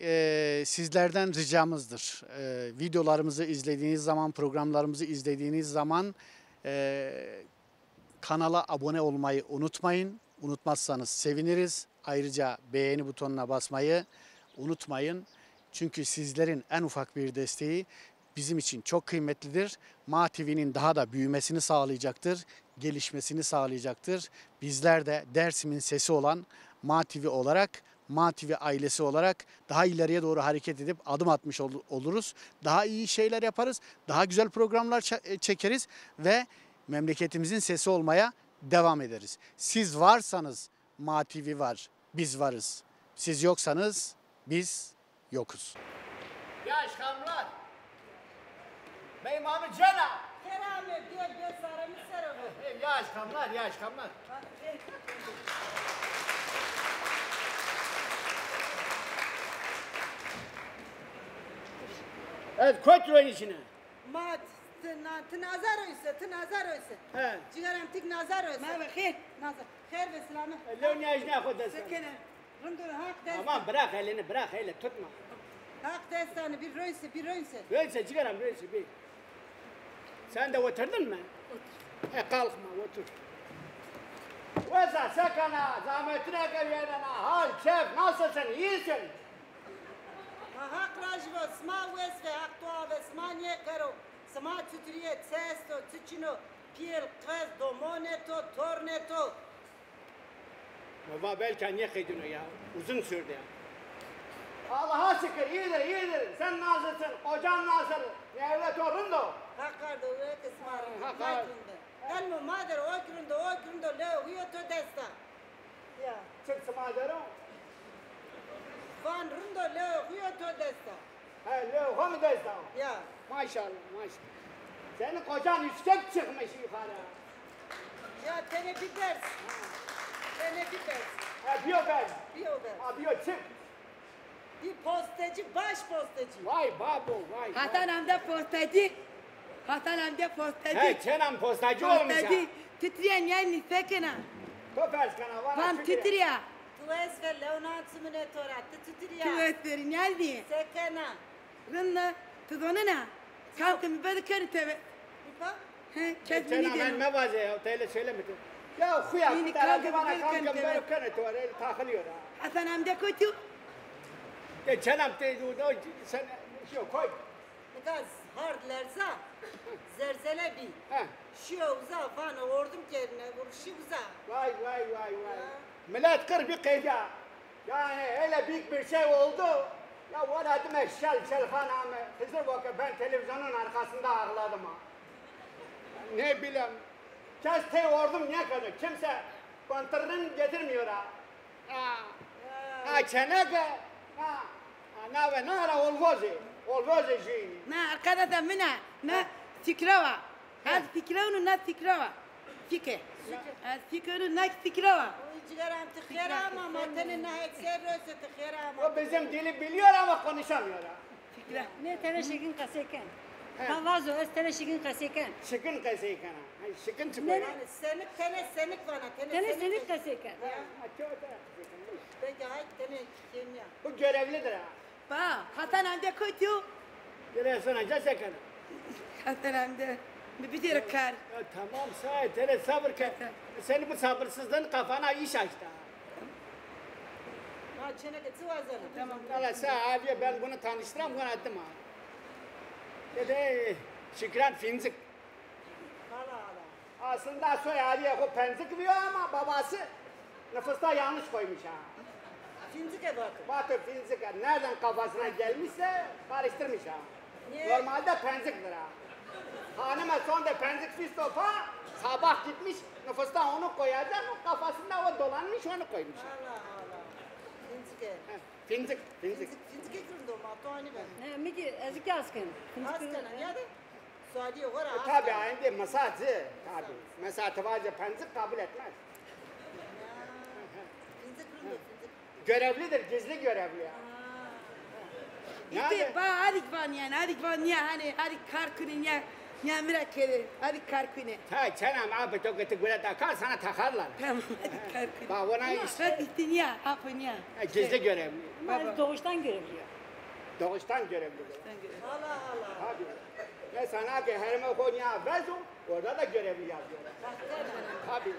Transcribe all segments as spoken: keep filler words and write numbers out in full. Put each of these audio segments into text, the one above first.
e, sizlerden ricamızdır. E, videolarımızı izlediğiniz zaman, programlarımızı izlediğiniz zaman, e, kanala abone olmayı unutmayın. Unutmazsanız seviniriz. Ayrıca beğeni butonuna basmayı unutmayın. Çünkü sizlerin en ufak bir desteği bizim için çok kıymetlidir. Ma T V'nin daha da büyümesini sağlayacaktır, gelişmesini sağlayacaktır. Bizler de Dersim'in sesi olan Ma T V olarak, Ma T V ailesi olarak daha ileriye doğru hareket edip adım atmış ol- oluruz. Daha iyi şeyler yaparız, daha güzel programlar çe- çekeriz ve memleketimizin sesi olmaya devam ederiz. Siz varsanız Ma T V var, biz varız. Siz yoksanız biz yokuz. Yaş kamlar. Meymami cena. Kerame, bir, bir sarı mı sarı mı? Yaş kamlar, yaş kamlar. Evet, koy troyun içine. Ma ti, ti na-, ti nazar oyse, ti nazar oyse. He. Cigaram tik nazar oyse. Ma be xêr. Nazar. Xêr ve selamı. E, lew niyajna xo dest. Sekene. Rindo hak dest. Aman bırak elini, bırak, öyle tutma. Hak destanı bir royse, bir royse. Royse, cigaram royse, bir. Sen de oturdun mu? Otur. E, kalkma, otur. Weza sekana, zahmetine gel yanına. Hal, keyf, nasılsın, iyisin? Ma Haq rajî vo, sima wes ve Haq dua ve sima nêkero. Sima çutirî yê, çi esto, çi çin o, pîyêl, qez, domonê to, tornê to. Va belka nêqedîno ya, uzun sürdü ya. Allah'a şükür, iyidir, iyidir. Sen nasılsın? Kocan nasıl? Evde to rind o? Haq ardo, wek sima rind o. Haq ardo. Elmo ma der ok rind o, ok rind o, lê huyo to dest a. Ya. Çik sima der o? Van rind o, lê huyo to dest a. He, lê xo mi dest a? Ya. Maşallah, maşallah. Senin kocan üçkek çıkmış yukarı. Ya, tenê bir ders. Ha. Tenê bir ders. Ha, biyo ben. Biyo ben. Ha, biyo çık. Bir postacı, baş postacı. Vay babo, vay, vay. Hatan hem de postacı. Hatan hem de postacı. He, çenem postacı olmuş ha. Postacı. Titriyen yani sekena. To pers kana, vana. Van titriya. Tu es ve lewnan çimine tora, tu titriya. Tu es verin yani. Sekena. Rinna, tu zonena. Kam ke mi bedi keri tebe. Bipa? He, kes bini deno. Sen mevazê ya, te öyle söyleme. Ya xuya, yine kalkıp bana kalkıp böyle kene tuvar, öyle takılıyor ha. Hasan amca kötü. De çenem te, o, o, sen, yok, koy. Nika hard lerza, zelzele bî. He. Şiyo uza, vano ordim kerine, vur şi uza. Vay, vay, vay, vay. Ya. Millet kır bir keyda. Yani öyle büyük bir şey oldu. Ya valla dime şel şel hanımı Hızır bakıyor, ben televizyonun arkasında ağladım ha. Ne bileyim. Kes tey ordim niye kadar? Kimse pantırın getirmiyor ha. Ha. Ha, çeneke. Ha. Ha, na ve na ra olvozê. Olvozê jüyni. Na, arkada da mina. Na, fikrava. Ha. Az fikrevnu na fikrava. Fike. Fike. Az fikrevnu na fikrava. Oy cigaram, ti xêr ama, ma tenê na hek ser rose, ti xêr ama. O bizim dili biliyor ama konuşamıyor ha. Fikre. Ne tenê şikin qesey ken. He. Ma vazo, ez tenê şikin qesey ken. Şikin qesey kena. Hay, şikin çi koy? Yani senik, tenê senik vana, tenê senik. Tenê senik qesey ken. Ha, ha, ço tenê qesey kena. Peki, hay, tenê kenya. Bu görevlidir ha. Ba, Hasan amca kötü. Gele sonra ca sekena. Hasan amca, bir, bir kar. Ya, tamam, say, tenê sabır ke. Senin bu sabırsızlığın kafana iş açtı ha. Ha, çeneke çi wazena? Tamam. Valla sağ abiye ben bunu tanıştıram, bunu attım ha. Dedi Şükran Finzik. Hala hala. Aslında soy abiye o Penzik diyor ama babası nüfusta yanlış koymuş ha. Finzike vatı. Vatı Finzike. Nereden kafasına gelmişse karıştırmış ha. Niye? Normalde Penzik'tir ha. Hanıma sonde Penzik Fistopa sabah gitmiş nüfusta onu koyacak, o kafasında o dolanmış, onu koymuş. Allah Allah. Finzike. Heh, Finzik, Finzik. Finzik, Finzike kırın doma, to hani ben. Ne, mi ki, ez ki asken. Asken, ya da? Sualî xo ra. E, tabi, asla. Indi mesa ci, tabi. Mesa. Mesa ti vace Penzik kabul etmez. Ya. Finzik rind o, Finzik. Görevlidir, gizli görevli ya. Ha. Nerede? İşte ba, adik van yani, adik van niye hani, adik kar kuni niye, niye mira kere, adik kar kuni. Ta çenem abi, to gıtı gure takar, sana takarlar. Tamam, adik kar kuni. Ba, ona işte. Adik niye, hapı niye. Ha, gizli görevli. Ez doğuştan görevliyim. Doğuştan görevli. Doğuştan görevli. Allah Allah. Tabii. Mesela ki herime xo niya vezo, orada da görevli yazıyor. Tabii.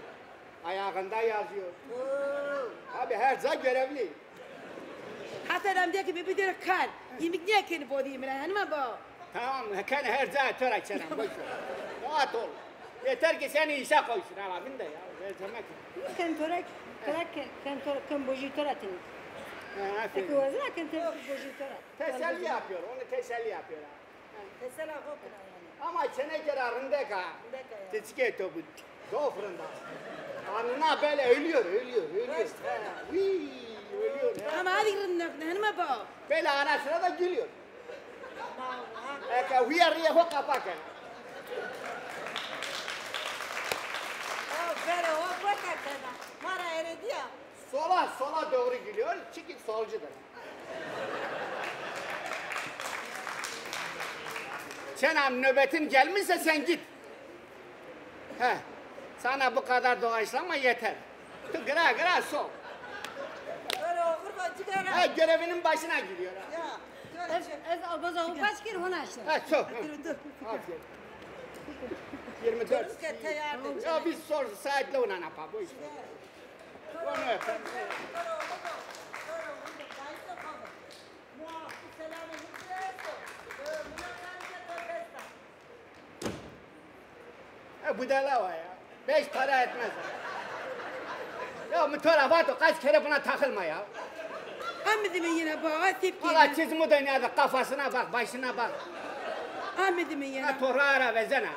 Ayağında yazıyor. Oo. Tabii, her za görevli. Hatta adam diyor ki, bir, bir diyor, kar. Yemek niye kendi body yemeğine? Hanıma bu. Tamam, ken her ca to ra çenem, boş ver. Rahat ol. Yeter ki seni işe koysun, ha, bin de ya. Verzemek. Ken to ra, kara ken, ken to ra, ken bojî to ra tini. Ha, aferin. Eki wazira ken to bojî to ra. Teselli yapıyor, onu teselli yapıyor ha. Tesela xo kena yani. Ama çeneke ra rindek a. Rindek a ya. Ti çike to bu. Çok rında. Anına böyle ölüyor, ölüyor, ölüyor. Beş tane. He, hii, ölüyor. He. Ama hadi rindek ne, hanıma bu. Böyle ara sıra da gülüyor. Eke huya riye ho kapa kena. O bere o kota kena. Mara erediya. Sola, sola doğru gülüyor. Çünkü solcudur. Çenem, nöbetin gelmişse sen git. He. Sana bu kadar doğaçlama yeter. Tu gira gira so. Öyle okur bak, cigara. Ha, görevinin başına gidiyor. Ya, öyle. Ez, ez abaza u kaç kere ona işte. Ha, so. Dur, dur. Aferin. Yirmi dört. Dur, ke teyar de. Ya biz sor saatle ona ne yapalım? Bu işte. Onu efendim. E, budala wa ya. Beş para etmez. Ya mi to ra vato, kaç kere buna takılma ya. Amidime yine bu, ha, tepki. Valla çizmu da nerede, kafasına bak, başına bak. Amidime yine. Ha, to ra ra vezena.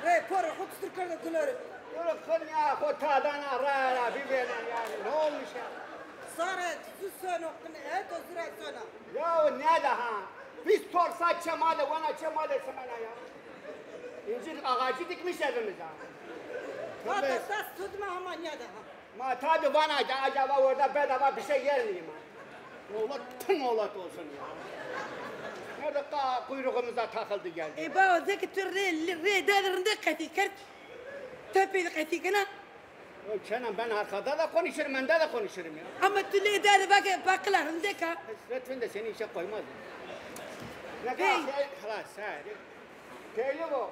Ve kore, xo kusur kerde kulori. Kore kır ya, xo tadana ra ra, bir verin yani. Ne olmuş ya? Sare, tu sön o, e, to zira söna. Ya o ne de ha? Biz torsa çemale, wana çemale semena ya. İncir ağacı dikmiş evimize. Bak esas tutma ama ne de ha? Ma tabi vana ki acaba orada bedava bir şey yer miyim ha? Oğlan tüm oğlat olsun ya. Nerede ka kuyruğumuza takıldı geldi. E baba, zeki tu rê, rê de rinde qetî kerd. Tepê de qetî kena. Ya Kenan, ben arkada da konuşurum, önde de konuşurum ya. Ama tu lê derdi bak, bakılar rindeka. Lütfen de seni işe koymaz. Ne kadar şey, halas, ha. Köylü bu.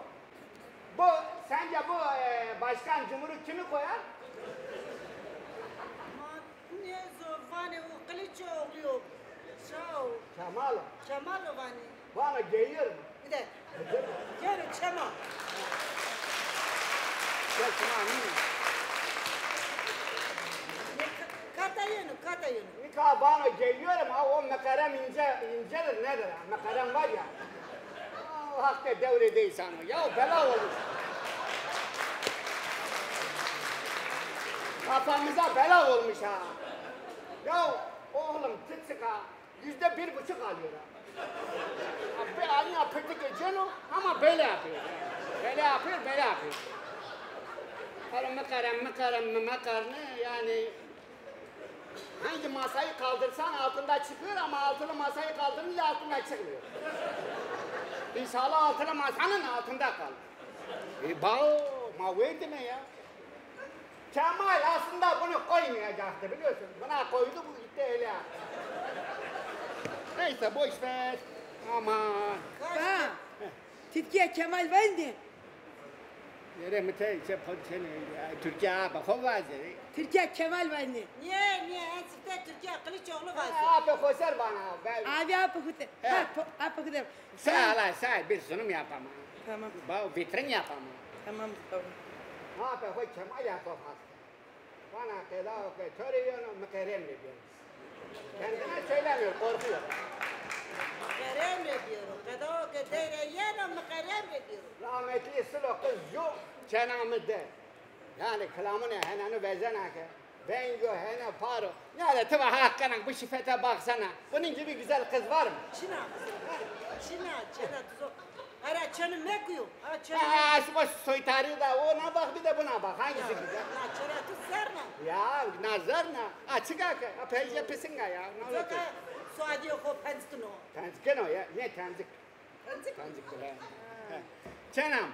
Bu, sence bu, e, başkan cumhuru kimi koyar? Nêzo, vanê o Qiliçoğlu yo. Şao. Kemal. Kemal o vanê. Vana geliyor mu? Bir de. Geliyor, Kemal. Gel, Kemal, hı. Kata yenu, kata yenu. Nika vana geliyorum, ha, o mekerem ince, incedir, nedir ha? Mekerem var ya. O hakta devre değil sana. Ya bela olmuş. Kafamıza bela olmuş ha. Ya oğlum, çık çık ha. Yüzde bir buçuk alıyor ha. Abi, aynı pırtık edeceksin o, ama böyle yapıyor. Böyle yapıyor, böyle yapıyor. Öyle mıkarım, mıkarım, mıkarını yani hangi masayı kaldırsan altında çıkıyor ama altılı masayı kaldırınca altında çıkmıyor. İnşallah altılı masanın altında kalır. E, bao, ma verdi mi ya? Kemal aslında bunu koymayacaktı, biliyorsun. Buna koydu, bu gitti öyle. Neyse, boş ver. Aman. Ba, Tirkiye Kemal vayne. Yere mi te, şey, şey, Türkiye abi, xo vaze. Tirkiye Kemal vayne. Niye, niye? En sifte Türkiye Kılıçoğlu vaze. Abi xo ser bana. Abi, abi xo ser. Ha, abi xo ser. Sağ ol, sağ ol. Bir sunum yapamam. Tamam. Ba, vitrin yapamam. Tamam, tamam. Ha, be, xo Kemal ya, xo hasta. Bana qeda o ke to rê yeno, mi qe rem rê biyeno. Kendine söylemiyor, korkuyor. Mi qe rem rê biyeno. Qeda o ke dey rê yeno, mi qe rem rê biyeno. Rahmetli Silo kız yo çenamı de. Yani kilamını henanı vezena ke. Vengo hene paro. Ya de ti va haq kena, bu şifete baksana. Bunun gibi güzel kız var mı? Çina. Çina, çina tuzo. Ara çanı mekuyo. Ara çanı. Ha, şu baş soytarı da ona bak, bir de buna bak. Hangisi güzel? Ya çana tu serna. Ya nazarna. Açık hak. Ha, peyce pisinga ya. Ne olacak? Suadiye ho penzikino. Penzikino ya. Ne tenzik? Tanzik. Tanzik bile. He. Çenam,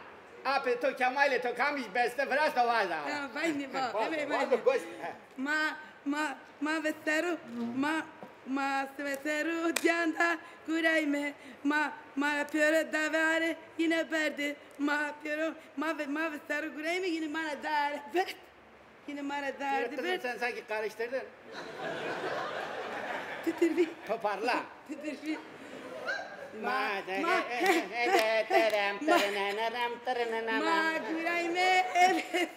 apê to Kemalê to kamij beste, viraz to vaza. Ha, vayni va, va, evet, va, vayni. Gost, he. Ma, ma, ma ve seru, ma, Ma sime seru canda gurayme, ma, ma piyoro davare yine berdi, ma piyoro, ma ve, ma ve seru gurayme yine mana dare bert. Yine mana dare bert. Kızım, sen sanki karıştırdın. Titir bir. Toparla. Titir bir. Ma, ma, ma gurayme, evet.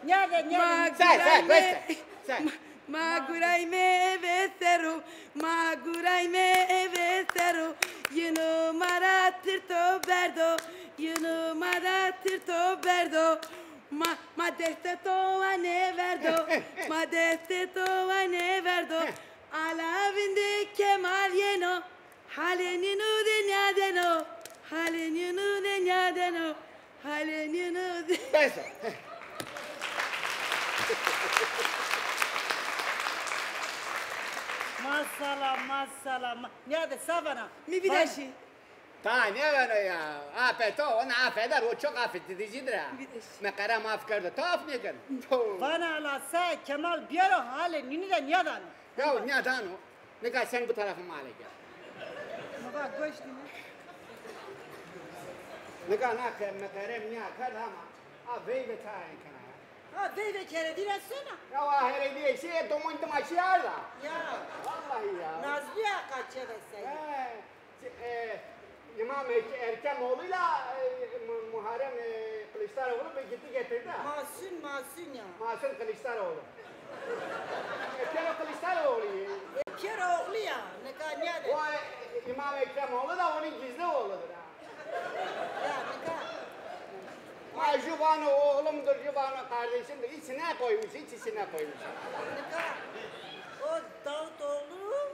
Nerede, nerede? Say, say, say, say. Ma gurayme eve sero, ma gurayme eve sero, yino ma ra tirto berdo, yino ma ra tirto berdo, ma, ma deste to wane verdo, ma deste to wane verdo, ala vinde Kemal yeno. Halê nînû de nîyadeno. Halê nînû de nîyadeno. Halê nînû de. Bes o. Masala, masala, ma-, nîyade savana. Mi vîra şî. Ta nêveno ya. Ape to, ona afeder, o çok affedicîdir ha. Mi vîra şî. Mi qere maf kerdo, to af nêkeno. Vana la se Kemal biyero halê nînû de nîyadano. Ya nîyadano. Nika sen bu tarafı male gel. Baba, goş dîne. Nika na ke mekerem nîya kerd ama a veyve tayin kena ya. Ha, veyve kere dîre sona. Ya a herediye şey domon dima şey arda. Ya. Vallahi ya. Nazlı ya kaçe ve sayı. He. E, İmam Ek-, Erkemoğlu'yla, e, Mu-, Muharrem, e, Kılıçdaroğlu bir gitti getirdi ha. Masum, masum ya. Masum Kılıçdaroğlu. E, Piyero Kılıçdaroğlu ya. E, Piyero oğlu ya. Nika nîyade. O, e, İmam Ekremoğlu da onun gizli oğludur ha. Ya, nika. Ha, ju vano oğlumdur, ju vano kardeşimdir. İçine koymuş, iç içine koymuş. Nika. O Davutoğlu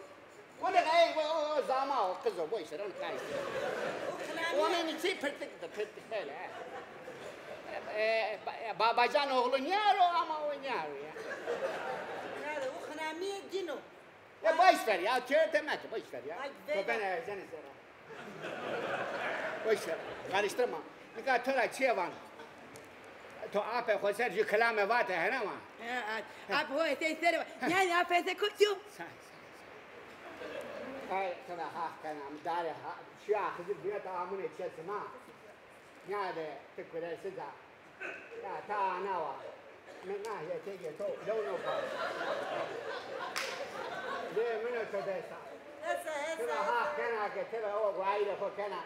O ne kadar, o, o, o zama o, kız o, boş ver, onu karıştırma. Onun için pırtıktı, pırtık böyle, he. E, ba-, Babacan oğlu niye o ama o niye o ya? Nerede? O xinamiye din o. Ya boş ver ya, çöğürteme ki, boş ver ya. Ay, veda. Köpen ayazan zera. Boş ver, karıştırma. Nika to ra çi van? To ape xo ser ju kilame vate hene ma. He, a-, ape xo ser ser va. Nîya, nîya, ape ser kotî yo. Sa, sa, sa. Ay, sana hak kena, mi dare ha, şu axızı bire ta amune çesima. Nîyade ti kuresi da. Ya ta ana wa. Mi na yete yeto, lew no pa. De mi no to desa. Esa, esa, esa. Ti va hak kena ke ti va o guayre xo kena.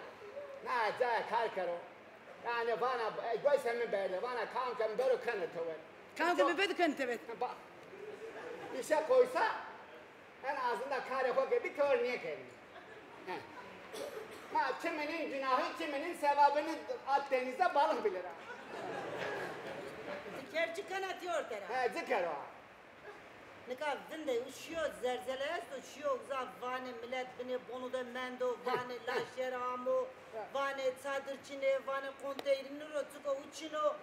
Na ca kar kero. Yani vana, e, goyse mi berde, vana kam ke mi bero keno tewe. Kam ke mi bero keno tewe. Bak. İşe koysa, en azından karê xo ke bir kör niye kendi. He. Ma kiminin günahı, kiminin sevabını at denize balık bilir ha. Ti ker ci kena ti ortera. He, ci kero. Nika vinde û şîyo zelzele esto, şîyo uza vanê milet binê bonu de mendo, vanê laşer amo, vanê çadir çin ê, vanê konteyrini ro çik o û çin o.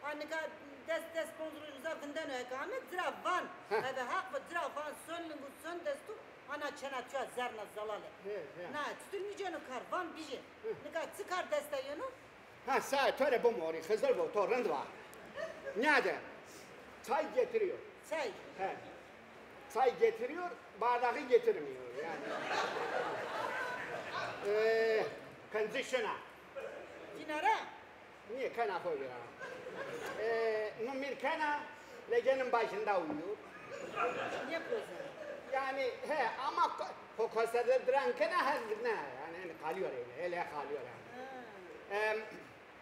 A nika des, des ponc roj uza vindeno eke ame, ci ra van. Eve Haq ve ci ra van, son ling û son destû, ana çena tuya zerna zelale. Na, çitur nîceno kar, van bîje. Nika çi kar dest de yeno? Ha, sae to rê bimorî, Xizir bo, to rind va. Nîyade, çay getiriyor. Çay? He. Çay getiriyor, bardağı getirmiyor yani. Ee, qinci şina. Dinara? Niye, kena xo vîra. Ee, numir kena, legenin başında uyuyor. Niye bozen? Yani, he, ama ko-, ko-, kosede diran kena, her ne, yani, yani kalıyor öyle, öyle kalıyor yani. Ha. Em,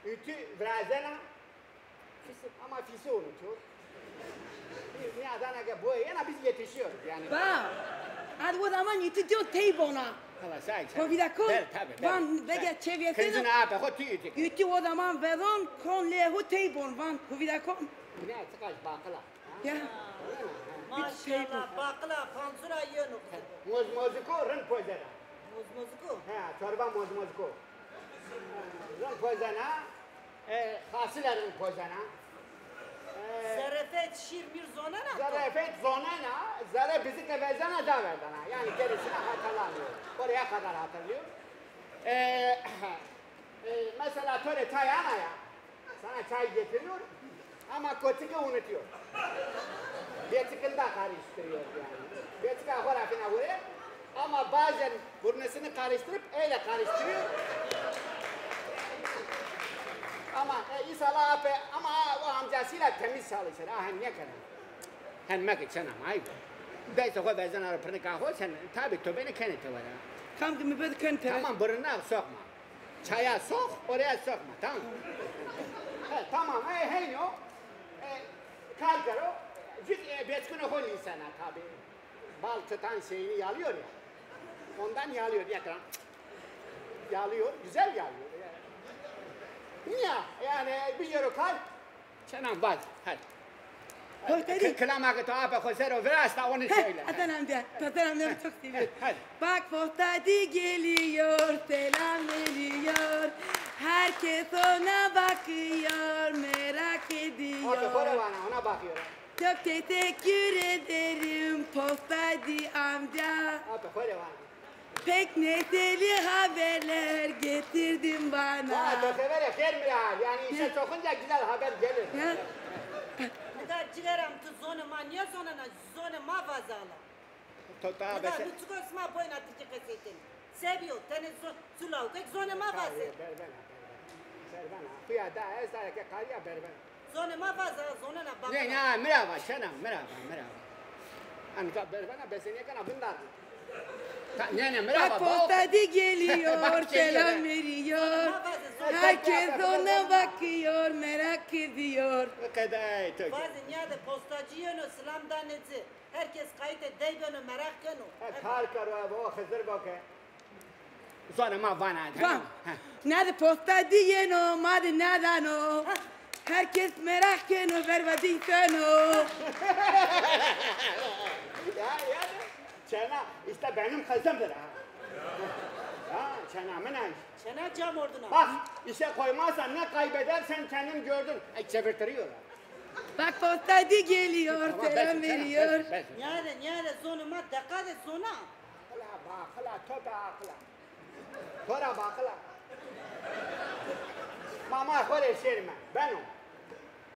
ütü virazena, ama fişi unutuyor. Biz ne adana ke bu yana biz yetişiyoruz yani. Ba, ad o zaman ütü diyor tey bona. Hala say, say. Kovîda kon. Tabii, tabii, tabii. Van vege çeviyesino. Kendine abi, ho tüy ütü. Ütü o zaman vedon kon lehu tey bon van kovîda kon. Ne, çıkaç bakıla. Ya. Maşallah, bakla, pantura yeno. Mozmoziko rind pozena. Mozmoziko? He, çorba mozmoziko. Rind pozena, e, fasulye rind pozena. E, zerefet, şîr, mîr zonena to? Zerefet zonena, zere bizi ke vezena da verdena. Yani gerisini hatırlamıyorum. Oraya kadar hatırlıyorum. E, e, mesela to rê çay ana ya. Sana çay getiriyor ama koçiki unutuyor. Beçikinde karıştırıyor yani. Beçika xo ra fîna gore. Ama bazen burnesini karıştırıp öyle karıştırıyor. Ama e, inşallah abi, ama o amcasıyla temiz çalışır. Ah, ne kadar. Hen meke çenam, ayıp. Daysa xo vezena ro pirnika xo, sen tabi tobene kene tewera. Kam ki mi bed ken tewera. Tamam, bırına sokma. Çaya sok, oraya sokma, tamam. He, tamam, e, heyno. E, kar karo. Cüt, e, beçkino xo nîsena tabi. Bal tutan şeyini yalıyor ya. Ondan yalıyor, yakın. Yalıyor, güzel yalıyor. Ya, yani bir yere kal. Çenam bal, hadi. Pohtadi. Kı-, kılama ki to ape xo sero virasta onu söyle. Adanam diye, adanam diye çok seviyorum. Hadi. Bak pohtadi geliyor, selam veriyor. Herkes ona bakıyor, merak ediyor. Ape xo ra vana, ona bakıyor. Çok teşekkür ederim postacı amca. Ape xo ra vana. Pek neşeli haberler getirdin bana. Valla to xebere xêr mi ra. Yani işe sokunca güzel haber gelir. Ya. Nika cigeram tu zonê ma niye zonena, zonê ma vaze ala. To ta. Nika bese. Lütfü sima boyna Tirkî qesey kenî. Sebiyo, tenê zo-, zula û kek zonê ma vaze. Berbena, berbena. Berbena. Xuya da ez da ke qariya berbena. Zonê ma vaze, zonena bak. Ne, ne, mi ra va, çena, mi ra va, mi ra va. Anka berbena, besenekana bindar. Ta, ne, ne, mi ra va. Bak postacı geliyor, selam veriyor. Herkes ona bakıyor, merak ediyor. Qeday to. Vaze niye de postacı yeno, selam daneci. Herkes qayîtê dey beno, meraq keno. E, kar karo, e, bo Xizir bo ke. Zonê ma vana. Van. Ha. Ne de posta dî yeno, ma de nêdano. Ha. Herkes meraq keno, verva dî seno. Ya, ya. Çena, işte benim kızımdır ha. Ya, çena min ay. Çena cam orduna. Bak, işte koymazsan ne kaybedersen kendin gördün. Ay, çevirtiriyor. Bak postacı geliyor, selam veriyor. Nîyade, nîyade, zonê ma deqa de zona. Aqila, baqila, to da aqila. To ra baqila. Ma ma xo rê şêrîme. Beno.